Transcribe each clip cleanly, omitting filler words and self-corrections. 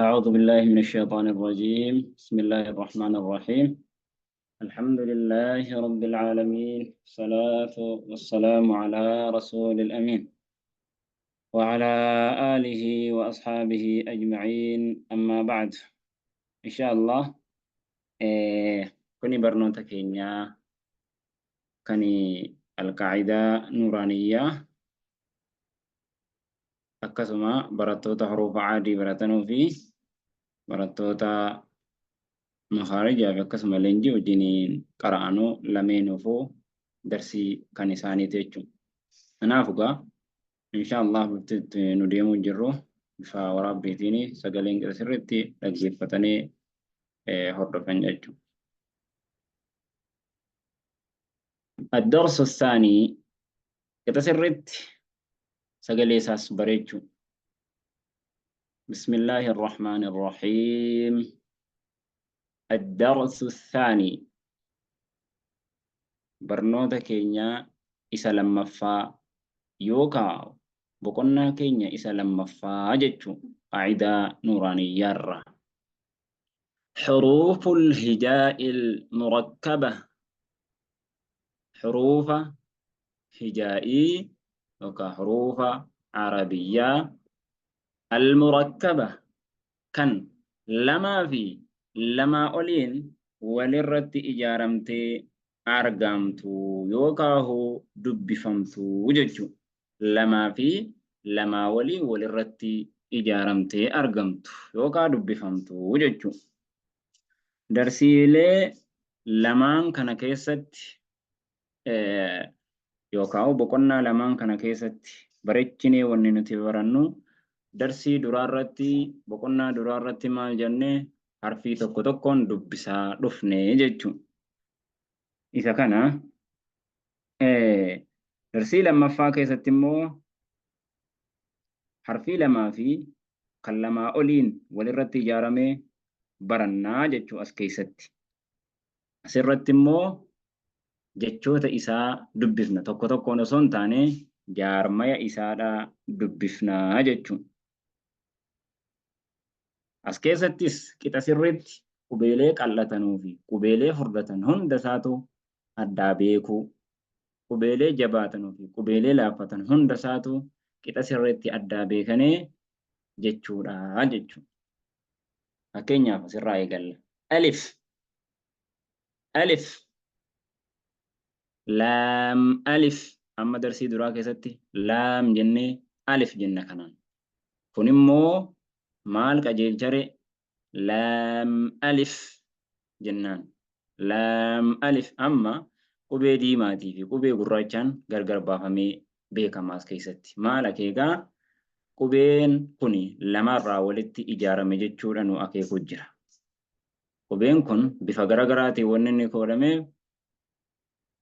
أعوذ بالله من الشيطان الرجيم. بسم الله الرحمن الرحيم. الحمد لله رب العالمين، الصلاة والسلام على رسول الأمين وعلى آله وأصحابه أجمعين. أما بعد، إن شاء الله kuni barnoota keenya kan alqaa'idaa nuuraaniyyaa, akkasuma barattoota huruufa caadii baratanuu fi barattoota makaarijaa fi akkasuma leenjii wajjiniin qara'anuu lameenuufuu darsii kan isaaniiti jechuudha. Kanaaf egaa insha Allah bifti itti nu deemuu jirru bifa waraabbiitiin sagaleen qira sirriitti dhaggeeffatanii hordofan jechuudha. Ad-darsu saanii qixa sirriitti sagalee isaas bareechuu. Bismillaahi irrahmaani irrahiim. Ad-darsu saanii barnoota keenya isa lammaffaa yookaa boqonnaa keenya isa lammaffaa jechuu qaa'idaa nuuraaniyyaarraa. Xuruuful hijaa'il murakkaba, xuruufa hijaa'ii yookaan xuruufa arabiyyaa, al-murakkaba kan lamaa fi lamaa oliin walirratti ijaaramtee argamtu yookaahu dubbifamtu jechuudha. Lamaa fi lamaa waliin walirratti ijaaramtee argamtu yookaa dubbifamtu jechuudha. Darsiilee lamaan kana keessatti yookaan boqonnaa lamaan kana keessatti barechinee wanni nuti barannu, darsii duraarratti, boqonnaa duraarratti maal jenne? Harfii tokko tokkoon dubbisaa dhufne jechuudha. Isa kana darsii lammaffaa keessatti immoo harfii lamaa fi kan lamaa oliin walirratti ijaaramee barannaa jechuu as keessatti. Asirratti immoo jechoota isaa dubbifna, tokko tokkoon osoo hin taane jaarmaya isaadhaa dubbifnaa jechuu. As keessattis qixa sirriitti qubeelee qal'atanuu fi qubeelee furdatan hunda isaatu addaa beekuu, qubeelee jabaatanuu fi qubeelee laaffatan hunda isaatu qixa sirriitti addaa beekanee jechuudha jechuudha. Fakkeenyaaf asirraa eegalla. Alif, alif, laam, alif. Amma darsii duraa keessatti laam jennee alif jenna kanaan. Kun immoo maal qajeelchare? Laam alif jennaan. Laam alif amma qubee diimaatii fi qubee gurraachaan gargar baafamee beekama as keessatti. Maal akeekaa? Qubeen kun lamarraa walitti ijaarame jechuudha nu akeekuu jira. Qubeen kun bifa garagaraatiin wanni inni koodhameef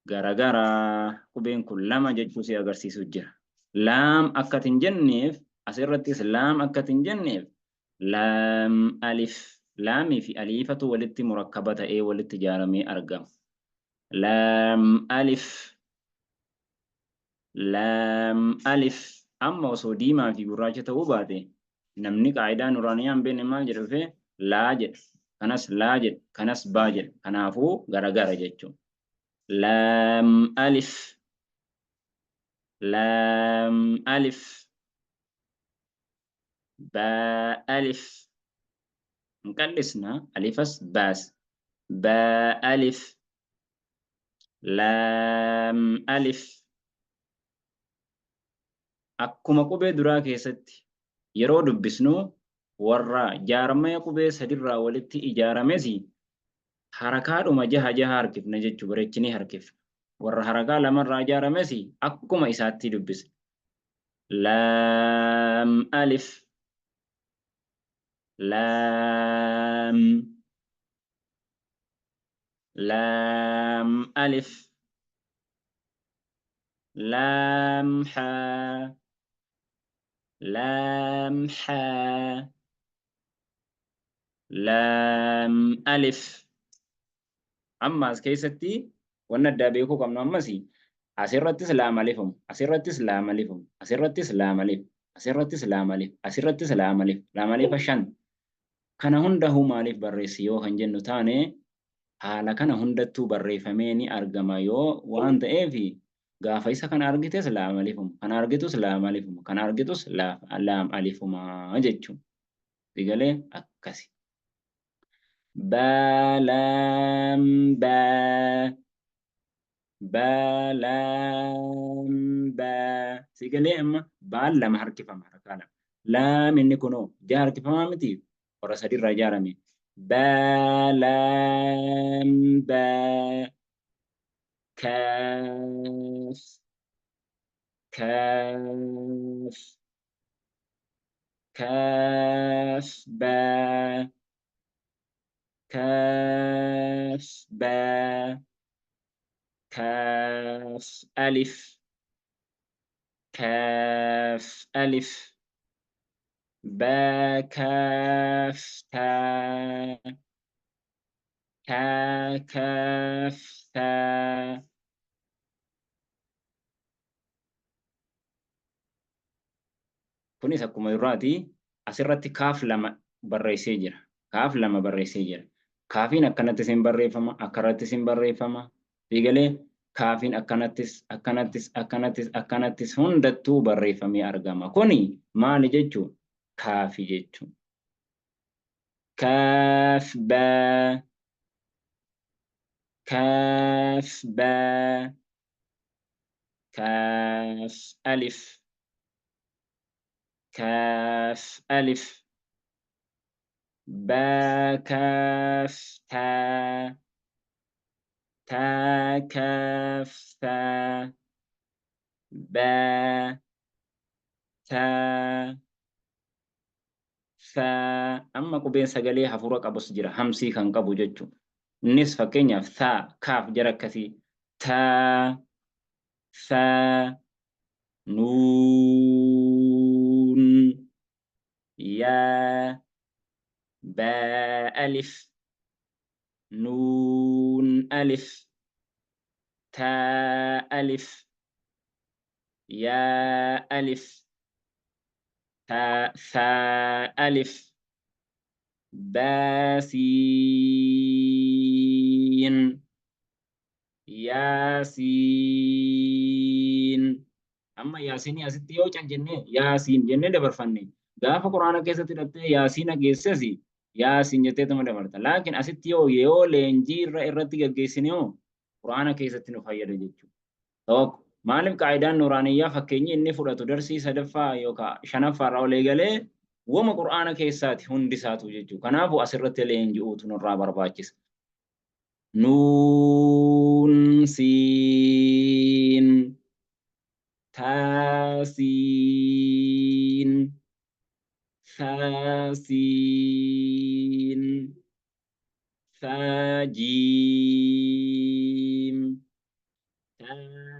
garagaraa, qubeen kun lama jechuu si agarsiisuu jira. Laam akkat hin jenneef, asirrattis laam akkat hin jenneef, laam alif, laamii fi aliifatu walitti murakkaba ta'ee walitti ijaaramee argama. Laam alif, laam alif. Amma osoo diimaa fi gurraacha ta'uu baate, namni qaayidaa nuraaniyaa hin beekne maal jedha? Dhufee laa jedha. Kanas laa jedha, kanas baa jedha. Kanaafuu garagara jechuudha. Laam alif, laam alif, baa alif. Hin qal'isna alifas baas. Baa alif, laam alif. Akkuma qubee duraa keessatti yeroo dubbisnu, warra jaarmaya qubee sadirraa walitti ijaarames harakaadhuma jaha jaha harkifna jechuu, bareechinee harkifna. Warra harakaa lamarraa ijaarames akkuma isaatti dubbisna. Laam alif, laam, laam alif, laam haa, laam haa, laam alif. Amma as keessatti wanni addaa beekuu qabnu ammas asirrattis laam alifamu, asirrattis laam alifamu, asirrattis laam alif, asirrattis laam alif, asirrattis laam alif, laam alifa shan. Kana hundahuu maaliif barreessi yoo kan jennu taane, haala kana hundattuu barreeffamee ni argama yoo waan ta'eef, gaafa isa kana argites laam alifuma, kana argitus laam alifuma, kana argitus laam alifuma jechuudha. Sigalee akkasi. Ba laam baa ba laam baa. Sigalee amma baan lama harkifama, harkaa lama. Laam inni kunoo jaha harkifamaa miti, warra sadi irraa ijaarame. Ba laam baa. Kaaf kaaf kaaf baa kaaf baa kaaf alif kaaf alif baa kaaf taa taa kaaf taa. Kunis akkuma duraati asirratti kaaf lama barreessee jira. Kaaf lama barreessee jira. Kaafiin akkanattis hin barreeffama, akkanattis hin barreeffama. Fiigalee kaafiin akkanattis, akkanattis, akkanattis, akkanattis hundattuu barreeffamee argama. Kuni maali jechuu? Kaafi jechuu. Kaaf baa kaaf baa kaaf alif kaaf alif baa kaaf taa taa kaaf taa baa taa thaa. Amma qubeen sagalee hafuura qabus jira, hamsii kan qabu jechuudha. Innis fakkeenyaaf thaa, kaaf jara akkasii, taa, thaa, nuun, yaa, baa alif, nuun alif, taa alif, yaa alif, taa thaa alif, baa siin, yaasiin. Amma yaasinii asitti yoo cal jennee yaasiin jennee dabarfanne, gaafa quraana keessatti hidhattee yaasiina geesses yaasiin jetteetuma dabarta. Laakiin asitti yoo leenjii irratti gaggeessine hoo quraana keessatti nu fayyada jechuudha. Tokko maaliif qaayidaan nuuraaniyyaa fakkeenyi inni fudhatu darsii sadaffaa yookaan shanaffaa irraa ol eegalee wama quraana keessaati hundi isaatu jechuudha. Kanaafuu asirratti leenji'uutu nurraa barbaachisa. Nuun siin taasiin saasiin saa jiim taa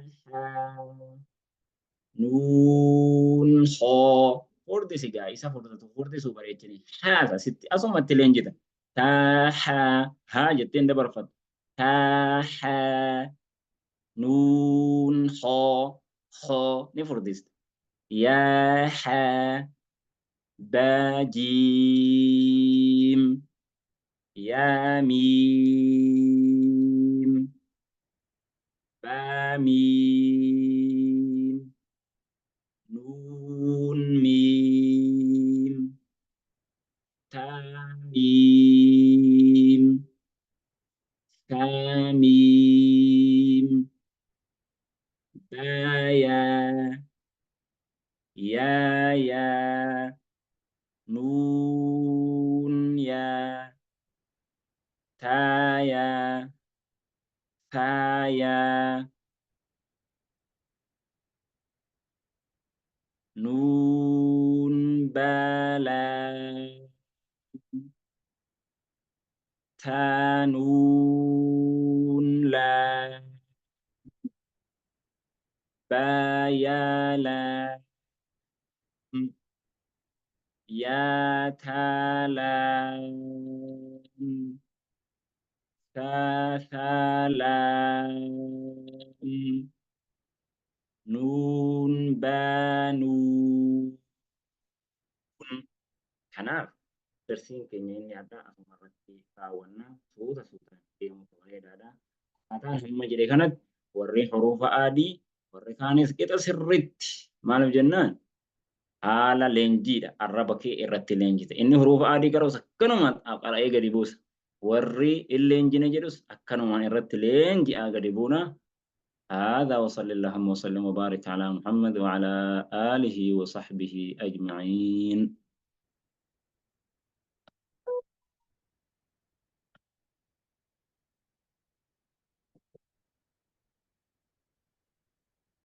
nuun hoo. Furdisi gaa isa furdatu furdisuu bareechini haasa sitti asumatti leenjita. Taa haa haa jetteen dabarfattu. Taa haa nuun hoo hoo ni furdista. Yaa haa baa jiim yaa miim baa miim nuun miim taa miim thaa miim baa yaa yaa yaa nuun yaa taa yaa thaa yaa nuun baa laa taa nuun laa baa yaa laa yaa taa laa saa saa laa nuun baa nuun. Kanaaf Darsiin keenya inni har'aa asuma irratti raawwanna. Suuta suutaan deemuutu bareedaadha. Akkaataan hamma jedhe kanatti warri huruufa aadii warri kaanis qixa sirriitti maaliif jennaan haala leenjiidha arraba kee irratti leenjite. Inni huruufa aadii qara'us akkanumaan qara'ee gadi buusa. Warri hin leenjine jedhus akkanumaan irratti leenji'aa gadi buuna. هذا وصلى اللهم وسلم وبارك على محمد وعلى آله وصحبه أجمعين.